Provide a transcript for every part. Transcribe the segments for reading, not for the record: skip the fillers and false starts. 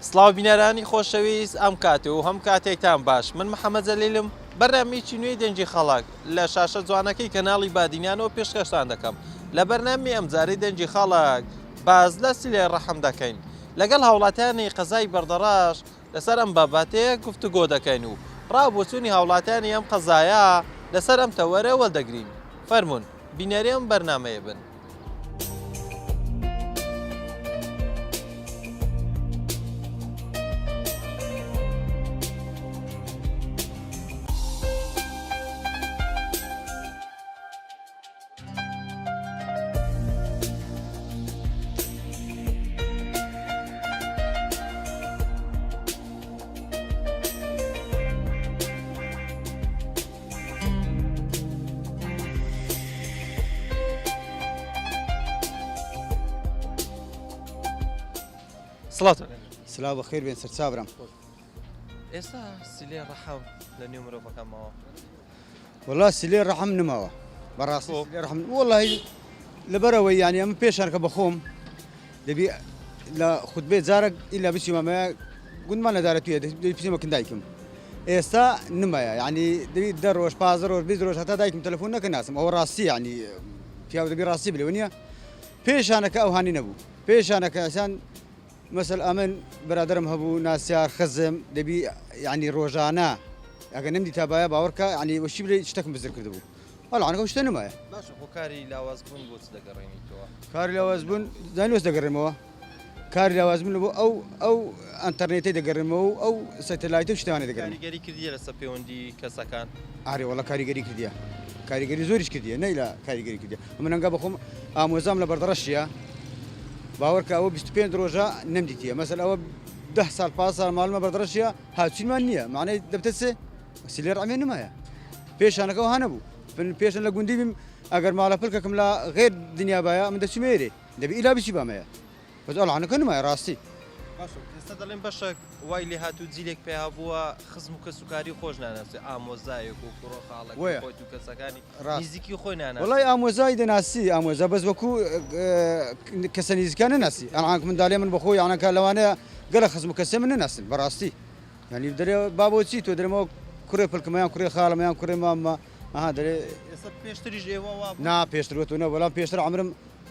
سڵاو بینەرانی خۆشەویست ئەم کاتێ و هەم کاتێکتان باش من محەممەد جەلیلم بەرنامەیەکی نوێی دەنگی خەڵک لە شاشە جوانەکەی کەناڵی بادینانەوە پێشکەشتان دەکەم لە بەرنامی ئەمجارەی دەنگی خەڵک باز لە سیلەی ڕەحم دەکەین لەگەڵ هاوڵاتیانی قەزای بەردەڕەش لەسەر ئەم بابەتەیە گفتوگۆ دەکەین و ڕا و بۆچوونی هاوڵاتیانی ئەم قەزایە لەسەر ئەم تەوەرە وەردەگرین فەرموون بینەری ئەم بەرنامەیە بن. سڵاوتان لێ. سلاو بەخێر بێن سەرچاو برام. ئێستا سیلەی ڕەحم لە نێو مرۆڤەکان ماوە؟ وەڵا سیلەی ڕەحم نماوە بەڕاستی سیلەی ڕەحم وەڵی لەبەرەوەی یانی ئەمە پێشانکە بەخۆم دەبی لە خوتبێ جارێک ئیلا بچیمە گوندمان لە دارە توێ دەبی بچیمە کن دایکم ئێستا نمایە یعنی دەبی دە ڕۆژ پازدە ڕۆژ 20 ڕۆژ هەتا دایکم تەلەفۆن نەکە ناسم ئەوە ڕاستی یعنی پیاو دەبی ڕاستی بلێ نییە پێشانەکە ئەو هانی نەبوو پێشانەکە ئەسان مەسەل ئەمن برادەرم هەبوو ناسیار خزم دەبی یعنی ڕۆژانە ئەگە نەمدیتابایە باوەڕکە یعنی وەشی بلێ شتەکم بزر کردبوو ئەڵانەکە شتە نمایە. باشە خۆ کاری لاواز بوون بۆ چ دەگەڕێنیتەوە؟ کاری لاواز بوون زانی وەس دەگەڕێمەوە کاری لاواز بوون بۆ ئەو ئەو ئەنتەرنێتەی دەگەڕێمەوە و ئەو سەتەلایتە و شتانە دەگەڕێم. کاریگەری کردیە لەسەر پەیوەندی کەسەکان؟ ئارێ وەڵا کاریگەری کردیە کاریگەری زۆریش کردیە نەیلا کاریگەری کردیە من ئەنگا بەخۆم ئامۆزام لە بەردەڕەشیە باوەڕکە ئەوە 25 ڕۆژە نەمدیتیە مەسەل ئەوە ده ساڵ پاس ساڵ ماڵمە بەردەڕەشیە هاوچینمان نییە معنای دەبتە چ سیلێ ڕەحمێ نمایە پێشانەکە وها نەبوو من پێشن لە گوندی بیم ئەگەر ماڵە پلکەکم لە غێر دنیا باە من دەچمە ئێرێ دەبی ئیلا بچی بامەیە بەس ئەڵانەکە نمایە ڕاستی. باشە ئێستا دەڵێن بەشەک وای لێ هاتوو جیلێک پەیا بووە خزم و کەسوکاری خۆش ناناسێ ئامۆزایەک و کوڕە خاڵەکەی وەیە خۆیت و کەسەکانی ڕاست نزیکی خۆی ناناسێ. وەڵای ئامۆزای دەناسی ئامۆزا بەس وەکو کەسە نزیکان نەناسی ئەڵان منداڵێ من بەخۆی ئەڵانکە لەوانەیە گەلە خزم و کەسێ من نەناسن بەڕاستی یانی دەرێ بابۆ چی تۆ دەرێمەوە کوڕێ پلکمە یان کوڕێ خاڵمە یان کوڕێ ماممە ئەها دەرێ ئێستا پێشتریش ئێوە وا بوون؟ نا پێشتر وە تۆ نە بەڵام پێشتر عەمرم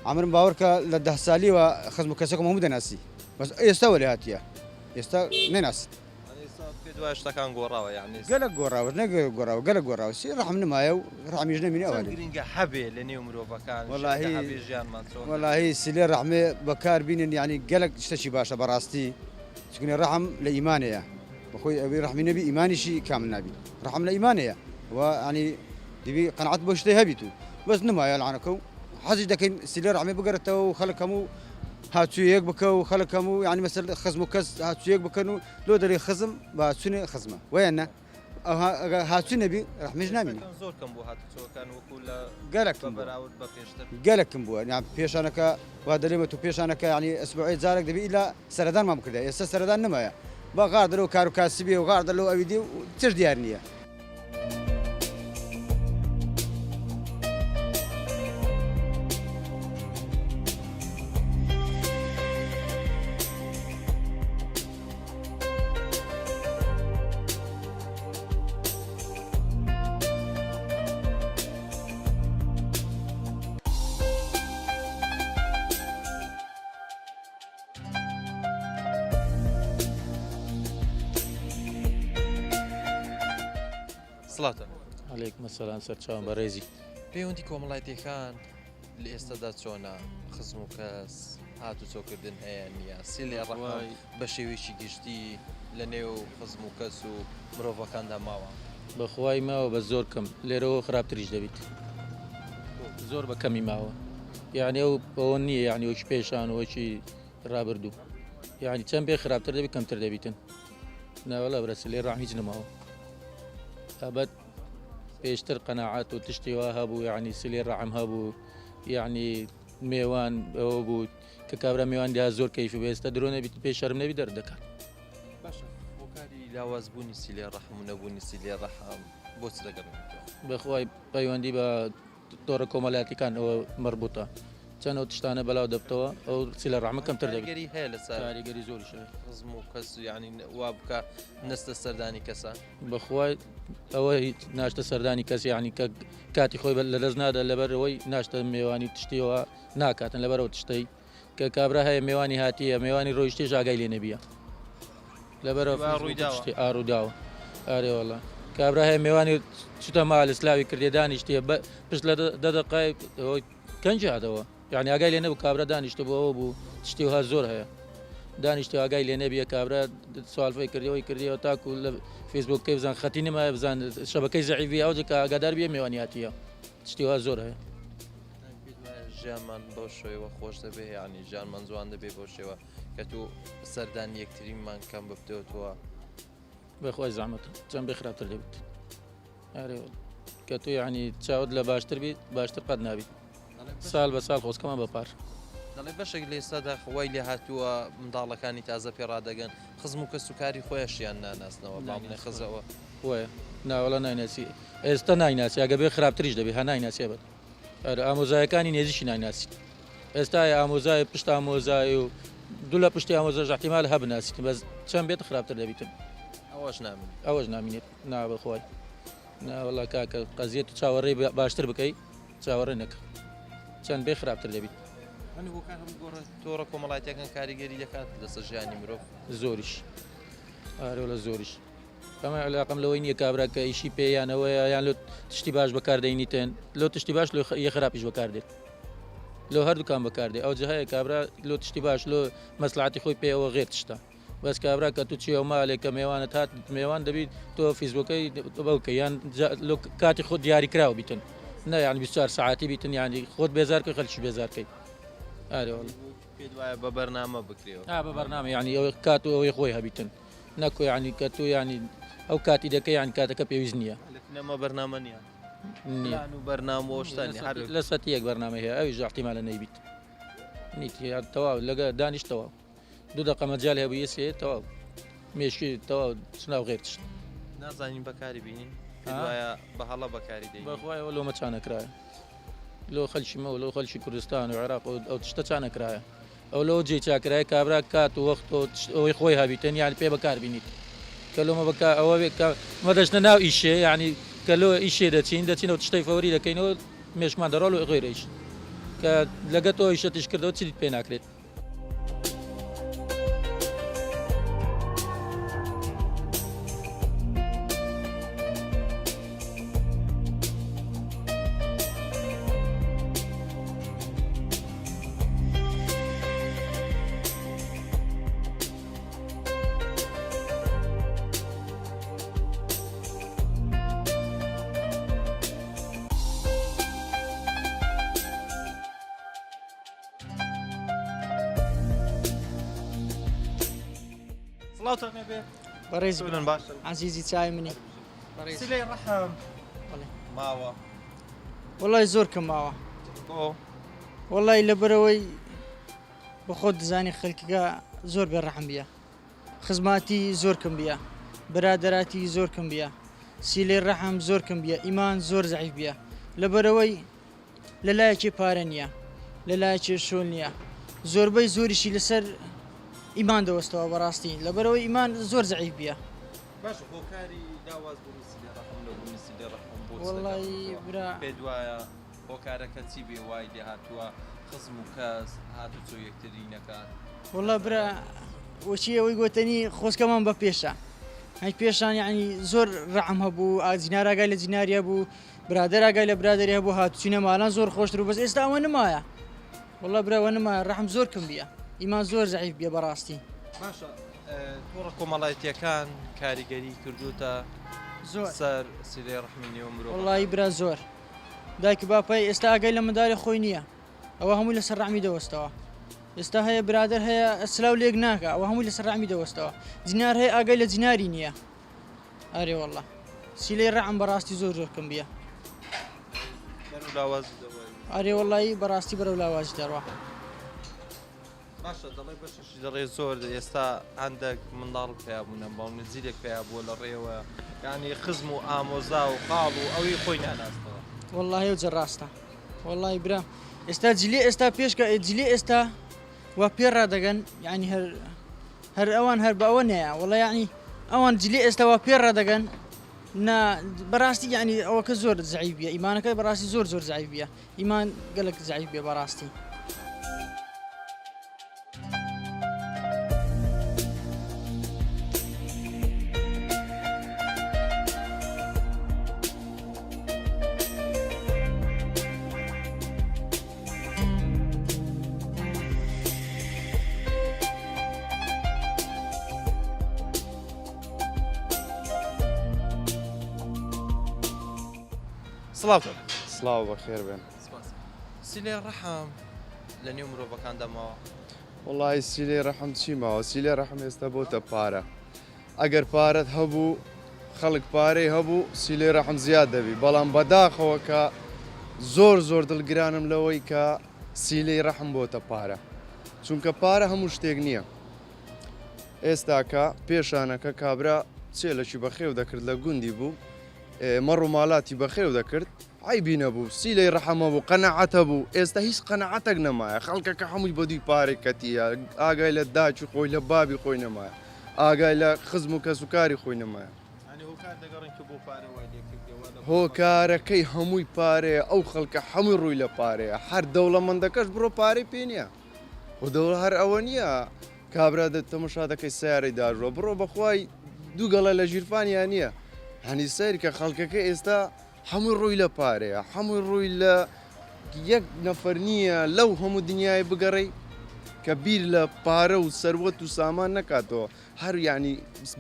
عەمرم باوەڕ کە لە دە سالیوە خزم و کەسەکەم هەموو دەناسی بەس ئێستا وەلێ هاتیە ئێستا نەناست. یانی ئێستا پێت وایە شتەکان گۆڕاوە یانی گەلەک گۆڕاوە نەک گۆڕاوە گەلەک گۆڕاوە سی ڕەحم نمایە و ڕەحمیش نەمینێ چەند ئەوانەی. گرینگە هەبێ لە نێو مرۆڤەکان شتێکە وەڵاهی هەبێ ژیانمان چۆن دەبێ؟ وەڵاهی سیلێ ڕەحمێ بەکار بینن یانی گەلەک شتەکی باشە بەڕاستی چونکە ڕەحم لە ئیمانەیە بەخۆی ئەوی ڕەحمی نەبی ئیمانیشی کامل نابی ڕەحم لە ئیمانەیە و ینی دەبی قەناعەت بۆ شتێ هەبیت و بەس نمایە لەعانەکە و حەزیش دەکەین سیلە ڕەحمێ بگەڕێتەوە و خەڵک هەموو هاتوویەک بکە و خەڵک هەموو یعنی مەسەل خزم و کەس هاتوویەک بکەن و لۆ دەرێ خزم بە چونێ خزمە وەیان نە هاتوو نەبی ڕەحمیش نامینی. ئێستا زۆر کەم بوو هاتوچۆکان وەکو لە گەلەک بە کەم بووە بەراورد بە پێشتر. گەلەک کەم بووە یان پێشانەکە وا دەرێمە تو پێشانەکە یانی ئەسبوعێ جارێک دەبی ئیلا سەردانمان بکردایە ئێستا سەردان نەمایە با غار دەرەوە کار و کاسبیە و غار دەلەوە ئەوی دی و چش دیار نییە. سڵاوتان. علیکم السلام سەرچاوم بەڕێزی. پەیوەندی کۆمەڵایەتیەکان لە ئێستادا چۆنە خزم و کەس هاتوچۆکردن هەیە نییە سیلێ ڕەحم بە شێوەیەکی گشتی لە نێو خزم و کەس و مرۆڤەکاندا ماوە؟ بەخوای ماوە بە زۆر کەم لێرەوە خراپتریش دەبیت زۆر بە کەمی ماوە یعنی ئەو ئەوە نییە یعنی وەکی پێشان وەکی ڕابردوو یعنی چەند بێ خراپتر دەبی کەمتر دەبیتن ناوەڵا برەسی لێ ڕام هیچ نەماوە ئەبەت پێشتر قەناعات و تشتی وا هەبوو یعنی سلی ڕەحم هەبوو یعنی مێوان ئەوە بوو کە کابرا میوان دیا زۆر کەیفی بێ ئێستا درۆ نەبیت پێ شەرم نەبی دەردەکات. باشە هۆکاری لاواز بوونی سیلەی ڕەحم و نەبوونی سیلەی ڕەحم بۆ چ دەگەڕێنیتەوە؟ بەخوای پەیوەندی بە تۆڕە کۆمەلاتیکان ئەوە مەربوتە. چەند ئەو تشتانە بەلاو دەبتەوە ئەو سیلە ڕەحمە کەمتر دەبێت. کاریگەری هەیە لەسەر کاریگەری زۆریش هەیە. خزم و کەس یعنی وا بکە نەستە سەردانی کەسە. بەخوای ئەوە هیچ ناشتە سەردانی کەس یعنی کە کاتی خۆی لە دەست نادا لەبەر ئەوەی ناشتە مێوانی تشتیەوە ناکاتن لەبەر ئەو تشتەی کە کابرا هەیە مێوانی هاتیە مێوانی ڕۆیشتیش ئاگای لێ نەبیە لەبەر ئەو ڕوویداوە. تشتی ئا ڕووداوە ئارێ وەڵا کابرا هەیە مێوانی چتە مال سلاوی کردێ دانیشتیە پشت لە دە دەقای ئەوەی کەنجی هاتەوە یعنی ئاگای لێ نەبوو کابرا دانیشتە بۆ ئەوە بوو تشتی وها زۆر هەیە دانیشتی ئاگای لێ نەبیە کابرا سوالفەی کردەوەی کردیەوە تاکو لە فەیسبوکەی بزان خەتی نمایە بزان شەبەکەی زەعیفی ئەو کە ئاگادار بیە مێوانی هاتیە تشتی وها زۆر هەیە. ژیانمان بەو شێوە خۆش دەبێ یعنی ژیانمان جوان دەبێ بەو شێوە کە تۆ سەردانی یەکتریمان کەم ببتەوە. بەخوای زەحمەتە چەند بێ خراپتر دەبێت. ئەرێ کە تۆ یعنی چاوت لە باشتر بیت باشتر قەت نابیت ساڵ بە ساڵ خۆزکەمان بە پار. دەڵێ بەشێک لە ئێستادا وای لێ هاتووە منداڵەکانی تازە پێ ڕادەگەن خزم و کەس و کاری خۆیشیان ناناسنەوە با بڵێن خزەوە. وایە ناوەڵا نایناسی ئێستا نایناسی ئەگە بێ خراپتریش دەبێ هە نایناسی بەت ئەرە ئامۆزایەکانی نێزیشی نایناسی ئێستا ئامۆزای پشت ئامۆزای و دوو لە پشتی ئامۆزاش احتیمال هەبناسیت بەس چەند بێت خراپتر دەبیتن ئەوەش نامێنێت. ئەوەش نامینێت نا بەخوای نا وەڵا کاکە قەزیەت چاوەڕێی باشتر بکەی چاوەڕێ نەکە چەند بێ خراپتر دەبیت. هەنی هۆکار هەموو گۆڕە تۆڕە کۆمەڵایەتیەکان کاریگەری دەکات لەسەر ژیانی مرۆڤ. زۆریش ئارۆ لە زۆریش ئەمە علاقم لەوەی نییە کابرا کە ئیشی پێ یانەوەیە یان لۆ تشتی باش بەکاردەینیتن لۆ تشتی باش لۆ یە خراپیش بەکاردێت لۆ هەردووکان بەکاردێ ئەو جهەیە کابرا لۆ تشتی باش لۆ مەسلحەتی خۆی پێەوە غێر تشتە بەس کابرا کە تو چیەوە مالێک کە مێوانت هات مێوان دەبیت تۆ فیسبوکەی بەوکە یان لۆ کاتی خۆت دیاریکراو بیتن نە یان 24 ساعتی بیتن یانی خۆت بێزارکە خەلکی بێزارکەی ئارێ وەڵا. پێت وایە بە بەرنامە بکرێ ئا بە بەرنامە یانی ئەوەی کات و ئەوەی خۆی هەبیتن نەکۆ یانی کە تۆ یانی ئەو کاتی دەکەی یانی کاتەکە پێویست نییە. لەکنەمە بەرنامە نییە نییە پلان و بەرنامە و شتان نییە هەر لە سەتی یەک بەرنامە هەیە ئەویش احتیمالە نەیبیت نیت تەواو لەگە دانیشت تەواو دوو دەقە مەجال هەبوو یەسێ تەواو مێشکی تەواو چناو غێر تشت. نازانین بەکاری بینین پێت وایە بە هەڵە بەکاری دەینین؟ بەخوایەوە لۆمە چانەکرایە لۆ خەلکی مە و لۆ خەلکی کوردستان و عێراق و ئەو تشتە چانەکرایە ئەو لەوە جێی چاکرایە کابرا کات و وەخت و ئەوەی خۆی هەبیتن یان پێ بەکار بینیت کە لۆمە بەکا ئەوە بێ کە مە دەچنە ناو ئیشێ یعنی کە لۆ ئیشێ دەچین دەچینەوە تشتەی فەوری دەکەینەوە مێشکمان دەڕۆ لۆ غێرەیش کە لەگە تۆ ئیشەتیش کردەوە چیت پێ ناکرێت. سڵاوتان لێبێ بەڕێز چۆنن باشن عزیزی چای منی بەڕێز سلەی ڕەحم بەڵێ. ماوە وەڵای زۆر کەم ماوە بۆ وەڵای لەبەرەوەی بە خۆت دەزانی خەلکەکە زۆر بێ ڕەحم بیە خزماتی زۆر کەم بیە برادەراتی زۆر کەم بیە سیلەی ڕەحم زۆر کەم بیە ئیمان زۆر زەعیف بیە لەبەرەوەی لە لایەکێ پارە نییە لە لایەکێ شۆل نییە زۆربەی زۆریشی لەسەر ئیمان دەوەستەوە بەڕاستی لەبەرەوەی ئیمان زۆر زەعیف بیە. باش هۆکاری لاواز بوونی سیلەی ڕەحم لەو بوونی سیلەی ڕەحم بۆ چ وەڵی دەگەڕێتەوە؟ برا پێت وایە هۆکارەکە چی بێ وای لێ هاتووە خزم و کەس هاتوچۆ یەکتری نەکات؟ وەڵا برا وەچی ئەوەی گۆتەنی خۆزکەمان بە پێشە هەی پێشان یعنی زۆر ڕەحم هەبوو ئازینار ئاگای لە جیناریا بوو برادەر ئاگای لە برادەری هەبوو هاتوچینە مالان زۆر خۆشتر بوو بەس ئێستا ئەوە نمایە وەڵا برا ئەوە نمایە ڕەحم زۆر کەم بیە ئیمان زۆر زەعیف بیە بەڕاستی. باشە تۆڕە کۆمەڵایەتیەکان کاریگەری کردوتە زۆر سەر سیلەی ڕەحمی نێو مرۆڤەکان؟ وەڵایی برا زۆر دایک و باپای ئێستا ئاگای لە منداڵی خۆی نییە ئەوە هەمووی لەسەر ڕەحمی دەوەستەوە ئێستا هەیە برادەر هەیە سلاو لێک ناکا ئەوە هەمووی لەسەر ڕەحمی دەوەستەوە جینار هەیە ئاگای لە جیناری نییە ئەرێ واللە سیلەی ڕەعم بەڕاستی زۆر زۆر کەم بیە. بەرەو لاوازی دەڕوای. ئەرێ وەڵایی بەڕاستی بەرەو لاوازی دەڕوا. باشە دەڵێ بەشێکی دەڵێ زۆر ئێستا هەندێک منداڵ پیا بوونە بەڵام نزیلێک پیا بووە لە ڕێوە یعنی خزم و ئامۆزا و خاڵ و ئەوی خۆی ناناستەوە. وەڵڵاهی ئەوجە ڕاستە وەڵڵاهی برام. ئێستا جلی ئێستا پێشکە جلی ئێستا وا پێ ڕادەگەن یعنی هەر هەر ئەوان هەر بە ئەوە نەیە وڵە یعنی ئەوان جلی ئێستا وا پێ ڕادەگەن نا بەڕاستی یعنی ئەوەکە زۆر زعیب بیە ئیمانەکە بەڕاستی زۆر زۆر زعیب بیە ئیمان گەلک زعیب بیە بەڕاستی. سڵاوتان. سڵاو بەخێر بێن. سپاس. سیلەی ڕەحم لە نێو مرۆڤەکاندا ماوە؟ وەڵاهی سیلەی ڕەحم چی ماوە سیلەی ڕەحم ئێستا بۆتە پارە ئەگەر پارەت هەبوو خەڵک پارەی هەبوو سیلەی ڕەحم زیاد دەبی بەڵام بەداخەوە کە زۆر زۆر دڵگرانم لەوەی کە سیلەی ڕەحم بۆتە پارە چونکە پارە هەموو شتێک نییە ئێستاکە پێشانەکە کابرا چێلەکی بەخێو دەکرد لە گوندی بوو مەڕ و مالاتی بەخێو دەکرد عەیبی نەبوو سیلەی ڕەحم هەبوو قەناعەت هەبوو ئێستا هیچ قەناعەتێک نەمایە خەڵکەکە هەمووی بەدووی پارەی کەتیە ئاگای لە داکی خۆی لە بابی خۆی نەمایە ئاگای لە خزم و کەسوکاری خۆی نەمایە. هۆکارەکەی هەمووی پارەیە ئەو خەڵکە هەمووی ڕووی لە پارەیە هەر دەوڵەمەندەکەش بڕۆ پارەی پێ نییە خۆ دەوڵە هەر ئەوە نییە کابرا دە تەمەشا دەکەی سیارەی داژوە بڕۆ بەخوای دوو گەڵە لە ژیرفانیا نییە هەنی سەیر کە خەڵکەکە ئێستا هەمووی ڕووی لە پارەیە هەمووی ڕووی لە یەک نەفەر نییە لەو هەموو دنیای بگەڕێی کە بیر لە پارە و سەروەت و سامان نەکاتەوە هەر یعنی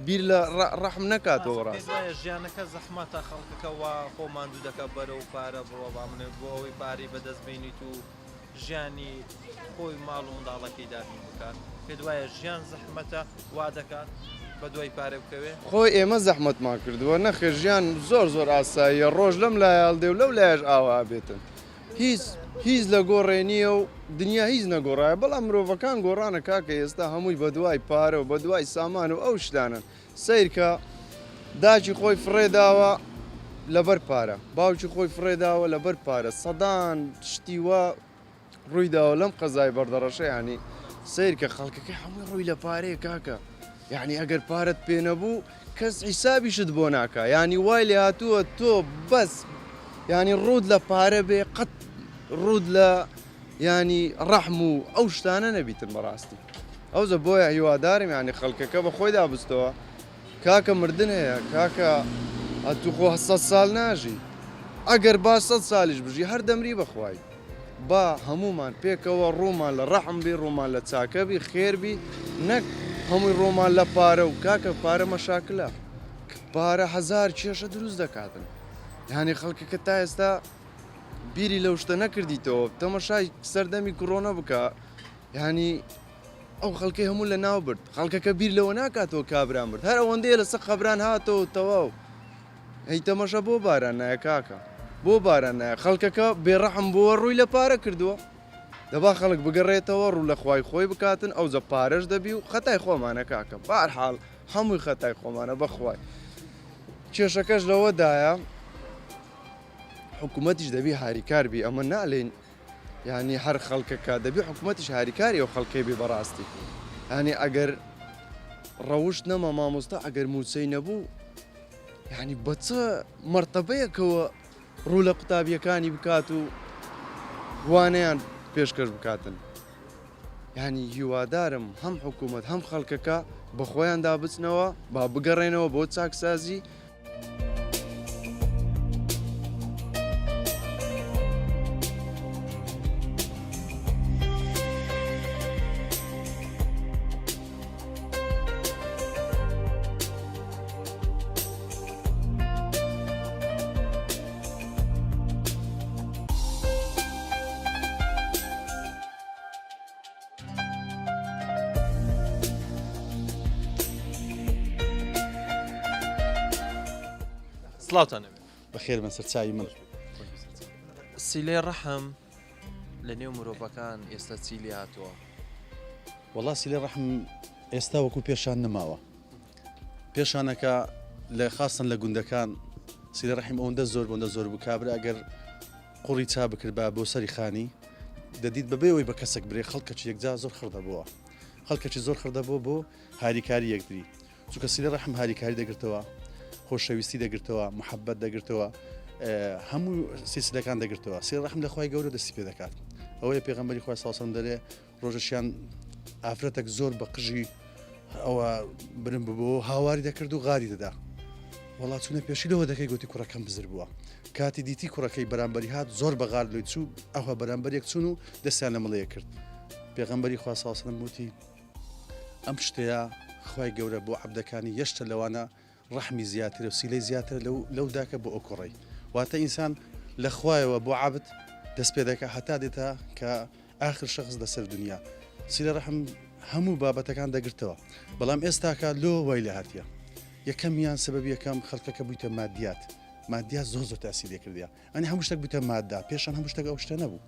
بیر لە ڕەحم نەکاتەوە ڕاست ژیانەکە زەحمەتە خەڵکەکە وا خۆ ماندوو دەکە بەرەو پارە بڕۆ با منێت بۆ ئەوەی پارەی بەدەست بینیت و ژیانی خۆی ماڵ و منداڵەکەی دابین بکات پێت وایە ژیان زەحمەتە وا دەکات بە دوای پارە بکەوێ؟ خۆی ئێمە زەحمەتمان کردووە نەخێر ژیان زۆر زۆر ئاساییە ڕۆژ لەم لایە هەڵدێ و لەو لایەش ئاوا ئەبێتن هیچ هیچ لە گۆڕێ نییە و دنیا هیچ نەگۆڕایە بەڵام مرۆڤەکان گۆڕانە کاکە ئێستا هەمووی بە دوای پارە و بە دوای سامان و ئەو شتانەن سەیرکە داکی خۆی فڕێ داوە لەبەر پارە باوکی خۆی فڕێ داوە لەبەر پارە سەدان شتی وا ڕووی داوە لەم قەزای بەردەڕەشە یعنی سەیرکە خەڵکەکە هەمووی ڕووی لە پارەیە کاکە یعنی ئەگەر پارەت پێ نەبوو کەس حیسابیشت بۆ ناکا یعنی وای لێ هاتووە تۆ بەس یعنی ڕوود لە پارە بێ قەت ڕوود لە یانی ڕەحم و ئەو شتانە نەبیتن بەڕاستی ئەوجە بۆیە هیوادارم یانی خەڵکەکە بە خۆیدا بستەوە کاکە مردن هەیە کاکە ئەتو خۆ سە سال ناژی ئەگەر با سە سالیش بژی هەر دەمری بەخوای با هەمومان پێکەوە ڕوومان لە ڕەحم بی ڕوومان لە چاکە بی خێر بی نەک هەمووی ڕۆمان لە پارە و کاکە پارە مەشاکلە پارە هەزار کێشە دروست دەکاتن یعنی خەڵکەکە تا ئێستا بیری لەو شتە نەکردیتەوە تەمەشای سەردەمی کڕۆنە بکە یانی ئەو خەڵکی هەموو لە ناو برد خەڵکەکە بیر لەوە ناکاتەوە کابران برد هەر ئەوەندەیە لەسەر قەبران هاتەوە تەواو هەی تەمەشا بۆ باران نایە کاکە بۆ باران نایە خەڵکەکە بێڕەحم بووە ڕووی لە پارە کردووە دەبا خەڵک بگەڕێتەوە ڕوو لە خوای خۆی بکاتن ئەوجە پارەش دەبی و خەتای خۆمانە کاکە بارحاڵ هەمووی خەتای خۆمانە بەخوای کێشەکەش لەوەدایە حکوومەتیش دەبی هاریکار بی ئەمە نالێین یعنی هەر خەڵکەکە دەبی حکوومەتیش هاریکاری ئەو خەڵکەی بێ بەڕاستی یعنی ئەگەر ڕەوشت نەما مامۆستا ئەگەر موچەی نەبوو یعنی بە چ مەرتەبەیەکەوە ڕوو لە قوتابیەکانی بکات و وانەیان پێشکەش بکاتن یعنی هیوادارم هەم حکوومەت هەم خەڵکەکە بە خۆیاندا بچنەوە با بگەڕێنەوە بۆ چاکسازی سڵاوتان لێبێ. بەخێر بن سەرچاوی من. سیلەی ڕەحم لە نێو مرۆڤەکان ئێستا چی لێ هاتووە؟ وەڵا سیلەی ڕەحم ئێستا وەکو پێشان نەماوە. پێشانەکە لە خاستن لە گوندەکان سیلە ڕەحیم ئەوەندە زۆر بۆندە زۆر بوو کابرا ئەگەر قوڕی چا بکردبا بۆ سەری خانی. دەدیت بەبێ ئەوەی بە کەسێک برێ خەڵکەکی یەکجار زۆر خڕ دەبۆوە خەڵکەکی زۆر خڕ دەبۆ بۆ هاریکاری یەکتری چونکە سیلە ڕەحم هاریکاری دەگرتەوە خۆشەویستی دەگرتەوە محەبەت دەگرتەوە هەموو سیسلەکان دەگرتەوە سیلە ڕەحم لە خوای گەورە دەستی پێ دەکات ئەوەیە پێغەمبەری خوای ساڵسەم دەرێ ڕۆژەشیان ئافرەتێک زۆر بە قژی ئەوە برم ببەوە هاواری دەکرد و غاری دەدا وەڵا چونە پێشی لەوە دەکەی گوتی کوڕەکەم بزر بووە کاتی دیتی کوڕەکەی بەرامبەری هات زۆر بەغار لۆی چوو ئەوە بەرامبەر یەک چوون و دەستیان لە مڵەیە کرد پێغەمبەری خوا ساڵسەلم وتی ئەم شتەیە خوای گەورە بۆ عەبدەکانی یەشتە لەوانە ڕەحمی زیاترە و سیلەی زیاترە لەو لەو داکە بۆ ئەو کوڕەی واتە ئینسان لە خوایەوە بۆ عەبد دەست پێ دەکا هەتا دێتە کە ئاخر شخص لەسەر دنیا سیلە ڕەحم هەموو بابەتەکان دەگرتەوە بەڵام ئێستاکە لۆ وای لە هاتیە یەکەمیان سەبەب یەکەم خەڵکەکە بوویتە مادیات مادیات زۆر زۆر تاسیری لێ کردیە ئەنی هەموو شتێک بوویتە مادە پێشان هەموو شتێک ئەو شتە نەبوو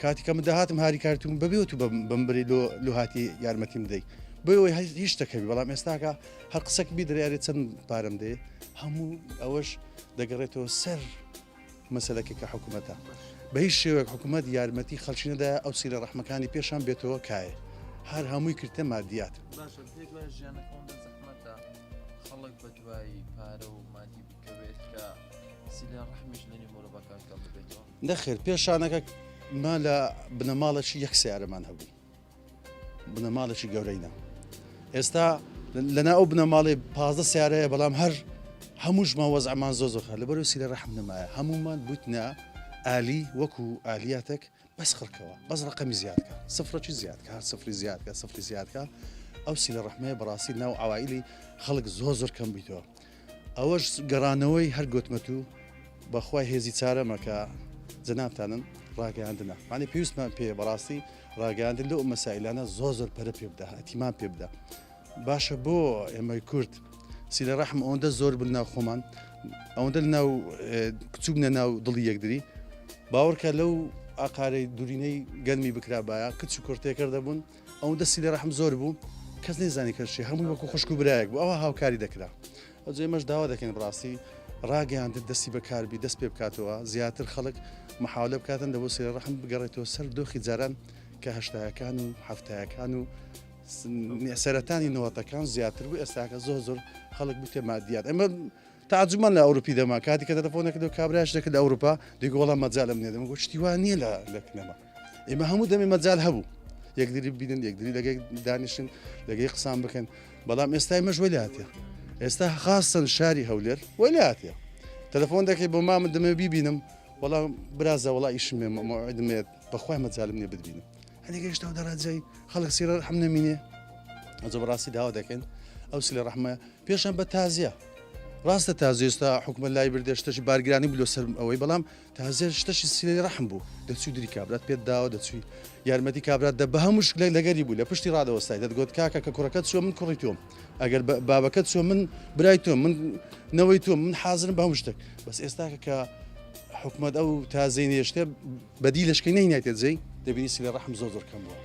کاتی کە من داهاتم هاریکارتون بەبێ تو بەم بری لۆ لۆ هاتی یارمەتیم بدەی بۆ ئەوەی هیچ شتەکەوی بەڵام ئێستاکە هەر قسەک بی درێارێ چەند پارەم دێ هەموو ئەوەش دەگەڕێتەوە سەر مەسەلەکە کە حکوومەتە بە هیچ شێوەیەک حکوومەت یارمەتی خەڵکی نەدا ئەو سیلە ڕەحمەکانی پێشان بێتەوە کایە هەر هەمووی کردە مادیات باشە پێت وایە ژیانەکە ئەوەندە زەحمەتە خەڵک بە دوای پارە و مادی بکەوێت کە سیلە ڕەحمیش لە نێو مرۆڤەکان کەم ببێتەوە؟ نەخێر پێشانەکە ما لە بنەماڵەکی یەک سیارەمان هەبوو بنەماڵێکی گەورەینە ئێستا لەنا ئەو بنەماڵی 15 سیارەیە بەڵام هەر هەمووشمان وەزعمان زۆ زۆر خراپ لەبەرو سیلە ڕەحم نەمایە هەمومان بووتنە ئالی وەکو ئالیاتێک بەس خڕکەوە بەس ڕقەمی زیادکە سفرەکی زیادکە هەر سفری زیادکە سفری زیادکە ئەو سیلە ڕەحمەیە بەڕاستی ناو عوائلی خەڵک زۆر زۆر کەم بیتەوە ئەوەش گەڕانەوەی هەر گۆتمەت و بەخوای هێزی چارەمە کە جەنابتانن ڕاگەیاندنە معنی پێویستمان پێ بەڕاستی ڕاگەیاندن لەو مەسائلانە زۆر زۆر پەرە پێ بدە ئەتیمان پێ بدە باشە بۆ ئێمەی کورد سیلە ڕەحم ئەوەندە زۆر بن ناو خۆمان ئەوەندە ناو کچوبنە ناو دڵی یەکدری باوەڕکە لەو ئاقارەی دوورینەی گەرمی بکرابایە کچ و کوڕ تێکەر دەبوون ئەوەندە سیلە ڕەحم زۆر بوو کەس نەیزانی کەس چیە هەمووی وەکو خوشک و برایەک بوو ئەوە هاوکاری دەکرا ئەوجا ئێمەش داوا دەکەین بەڕاستی ڕاگەیاندن دەستی بەکاربی دەست پێ بکاتەوە زیاتر خەڵک محاولە بکاتن لە بۆ سیلە ڕەحم بگەڕێتەوە سەر دۆخی جاران کە هەشتایەکان و حەفتایەکان و سەرەتانی نەوەتەکان زیاتر بوو ئێستاکە زۆر زۆر خەڵک بووتە مادیات ئەمە تەعجوبمان لە ئەوروپی دەما کاتی کە تەلەفۆنێک کردو کابرایش دەکرد لە ئەوروپا دەیگوت وەڵا مەجالم نییە دەمگوت شتی وا نییە لە لە کنەما ئێمە هەموو دەمێ مەجال هەبوو یەکدری ببینن یەکدری لەگەی دانیشن لەگەی قسان بکەن بەڵام ئێستای مەش وەلاتە ئێستا خاستن شاری هەولێر وەلاتە تەلەفۆن دەکەی بۆ مامە دەمێ بیبینم وەڵا برازە وەڵا ئیشم مەوعدمێت بەخوای مەجالم نییە بتبینم هەنێک گەشتەوە دەڕەجەی خەڵک سیرە ڕەحم نەمینێ ئەجە بەڕاستی داوا دەکەین ئەو سلە ڕەحمە پێشان بە تازیە ڕاستە تازیە ئێستا حکومە لای بردێ شتەشی بارگرانی بلۆ سەر ئەوەی بەڵام تازیە شتەشی سلەی ڕەحم بوو دەچوو دری کابرات پێت داوە دەچووی یارمەتی کابرات دە بە هەموو شکلێک لەگەری بوو لە پشتی ڕادەوەستای دەتگوت کاکە کە کوڕەکەت چووە من کوڕی تۆم ئەگەر بابەکەت چووە من برای تۆم من نەوەی تۆم من حازرم بە هەموو شتێک بەس ئێستاکە کە حکومەت ئەو تازەی نێشتێ بەدی لەشکەی نەینایتە جێی دەبینی سلە ڕەحم زۆر زۆر کەم بووە.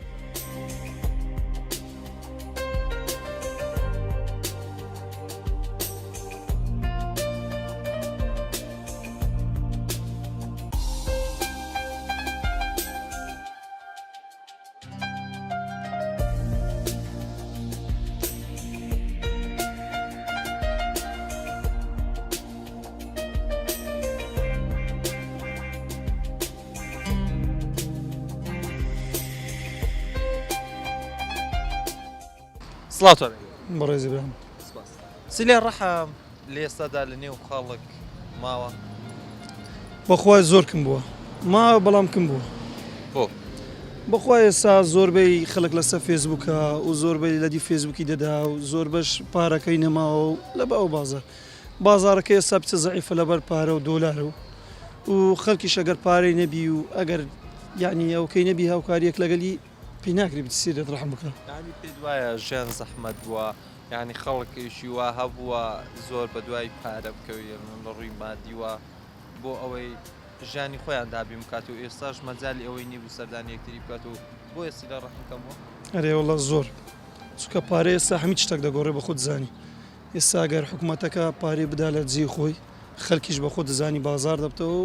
سڵاوتان لێ بەڕێزی برام سپاس سلێ ڕەحم لە ئێستادا لە نێو خەڵک ماوە؟ بەخوای زۆر کم بووە ماوە بەڵام کم بووە بۆ؟ بەخوای ئێستا زۆربەی خەڵک لەسەر فێسبووکە و زۆربەی لەدی فێسبووکی دەدا و زۆربەش پارەکەی نەماوە و لە باو بازار بازارەکە ئێستا بچە زەعیفە لەبەر پارە و دۆلار و و خەڵکیش ئەگەر پارەی نەبی و ئەگەر یعنی ئەوکەی نەبی هاوکاریەک لەگەلی پێی ناکرێ بچی سیرەت ڕەحم بکە. یانی پێت وایە ژیان زەحمەت بووە یانی خەڵکێکی وا هەبووە زۆر بە دوای پارە بکەوێ لە ڕووی مادیوە بۆ ئەوەی ژیانی خۆیان دابین بکات و ئێستاش مەجالی ئەوەی نیبوو سەردانی یەکتری بکات و بۆیە سیلە ڕەحم کەم بووە؟ ئەرێ وەڵا زۆر چونکە پارە ئێستا هەمی شتەک دەگۆڕێ بە خۆت زانی ئێستا گەر حکومەتەکە پارەی بدا لە جێی خۆی خەلکیش بە خۆت دەزانی بازار دەبتەوە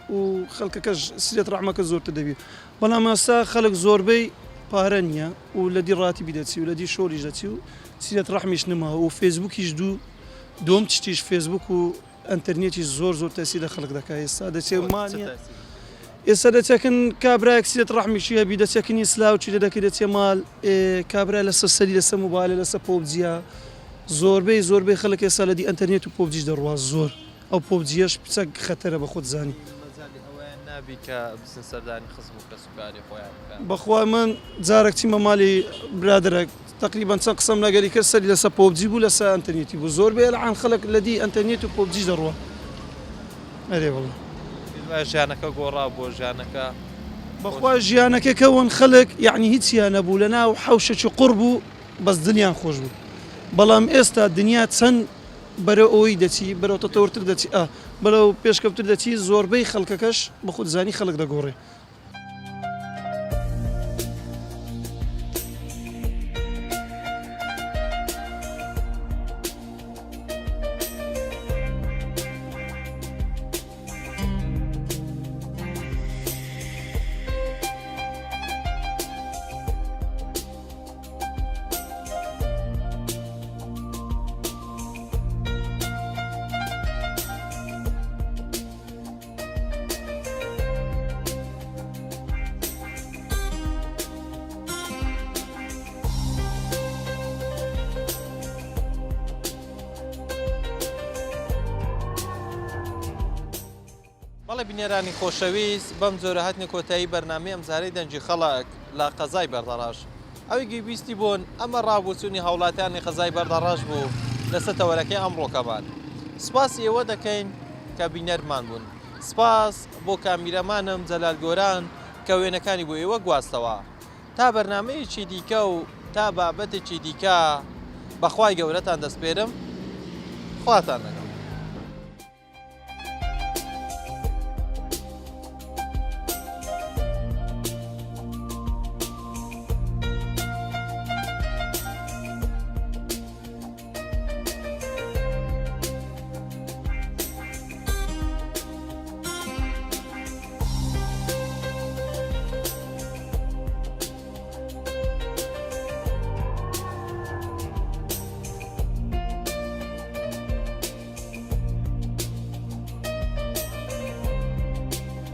و. و خەڵکەکەش سیلەت ڕەحمەکە زۆرتر دەبی بەڵام ئێستا خەڵک زۆربەی پارە نییە و لە دی ڕاتیبی دەچی و لە دی شۆریش دەچی و سیلەت ڕەحمیش نەماوە و فێسبووکیش دوو دووەم چتیش فێسبووک و ئەنتەرنێتیش زۆر زۆر تەسیر لە خەڵک دەکا ئێستا دەچێ مانیە ئێستا دەچەکن کابرایەک سیلەت ڕەحمیشی هەبی دەچەکنی سلاو چی دەکەی دەچێ مال کابرا لەسەر سەری لەسەر موبایلە لەسەر پۆبجیە زۆربەی زۆربەی خەڵک ئێستا لە دی ئەنتەرنێت و پۆبجیش دەڕوا زۆر ئەو پۆبجیەش پچەک خەتەرە بە خۆت زانی. مەجالی ئەوەیان نابی کە بچن سەردانی خزم و کەسوکاری خۆیان بکەن. بەخوا من جارەک چیمە مالی برادەرەک تەقریبەن چەند قسەم لەگەلی کرد سەری لەسە پۆبجی بوو لەسە ئەنتەرنێتی بوو زۆربەی ئەلعان خەلک لەدی ئەنتەرنێت و پۆبجیش دەڕوا ئەرێ وەڵا. پێت وایە ژیانەکە گۆڕا بۆ ژیانەکە؟ بەخوا ژیانەکە کەون خەلک یەعنی هیچیان نەبوو لەناو حەوشەکی قوڕ بوو بەس دلیان خۆش بوو بەڵام ئێستا دنیا چەند بەرەو ئەوەی دەچی بەرەو تەتەورتر دەچی ئا بەرەو پێشکەوتر دەچی زۆربەی خەڵکەکەش بەخۆت زانی خەڵک دەگۆڕێ. بەڵێ بینەرانی خۆشەویست بەم جۆرە هاتنە کۆتایی بەرنامەی ئەمجارەی دەنگی خەڵک لە قەزای بەردەڕەش ئەوی گوێبیستی بوون ئەمە ڕابوچوونی هاوڵاتیانی قەزای بەردەڕەش بوو لەسەر تەوەرەکەی ئەمڕۆکەمان سپاسی ئێوە دەکەین کە بینەرمان بوون سپاس بۆ کامیرەمانم جەلال گۆران کە وێنەکانی بۆ ئێوە گواستەوە تا بەرنامەیەکی دیکە و تا بابەتێکی دیکە بەخوای گەورەتان دەسپێرم خواتان لەگەڵ.